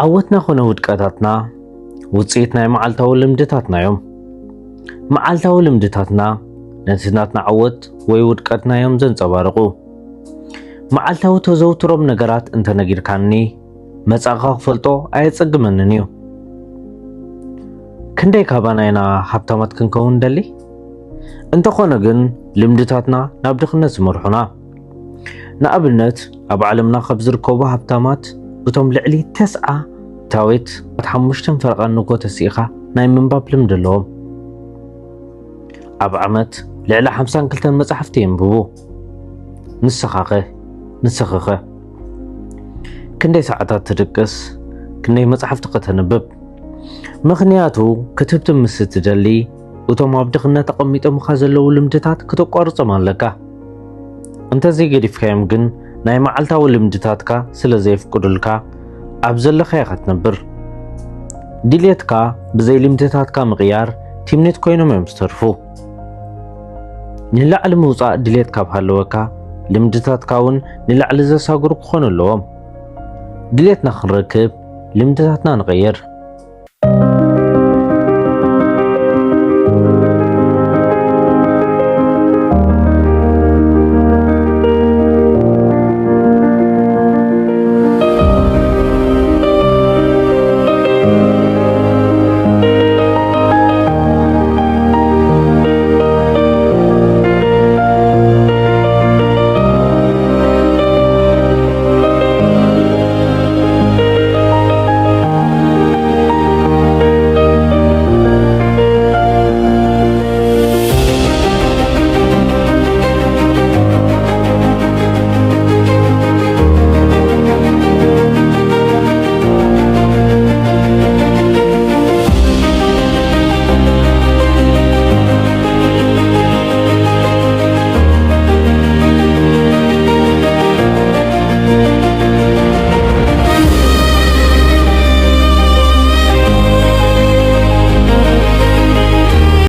ዓወትና ኾነ ውድቀታትና ውጽኢት ናይ መዓልታዊ ልምድታትና እዮም። መዓልታዊ ልምድታትና ነቲ ናትና ዓወት ወይ ውድቀትና እዮም ዘንጸባርቑ። መዓልታዊ ተዘውትሮም ነገራት እንተነጊርካኒ፣ መጻእኻ ክፈልጦ ኣየጸግመንን እዩ። ክንደይ ካባና ኢና ሃብታማት ክንከውን ንደሊ? እንተኾነ ግን፣ ልምድታትና ናብ ድኽነት ዝመርሑና። ንኣብነት፣ ኣብ ዓለምና ካብ ዝርከቡ ሃብታማት፣ እቶም ልዕሊ ተስዓ ታዊት ሓሙሽተን ፈረቓ ንጎ ተሲእኻ ናይ ምንባብ ልምዲ ኣለዎም። ኣብ ዓመት ልዕሊ ሓምሳን ክልተን መጻሕፍቲ የንብቡ። ንስኻኸ? ንስኽኸ? ክንደይ ሰዓታት ትድቅስ? ክንደይ መጻሕፍቲ ከተንብብ? ምኽንያቱ፣ ክትህብትም ምስ እትደሊ፣ እቶም ኣብ ድኽነት ኣቐሚጦምኻ ዘለዉ ልምድታት ክተቋርጾም ኣለካ። እንተዘይገዲፍካዮም ግን፣ ናይ መዓልታዊ ልምድታትካ ስለ ዘየፍቅዱልካ፣ ኣብ ዘለኻዮ ኢኻ ትነብር። ድልየትካ ብዘይ ልምድታትካ ምቕያር፣ ቲምኔት ኮይኖም እዮም ዝተርፉ። ንላዕሊ ምውጻእ ድልየት ካብ ሃለወካ፣ ልምድታትካ እውን ንላዕሊ ዘሳግሩ ክኾኑ ኣለዎም። ድልየትና ክንረክብ፣ ልምድታትና ንቐይር።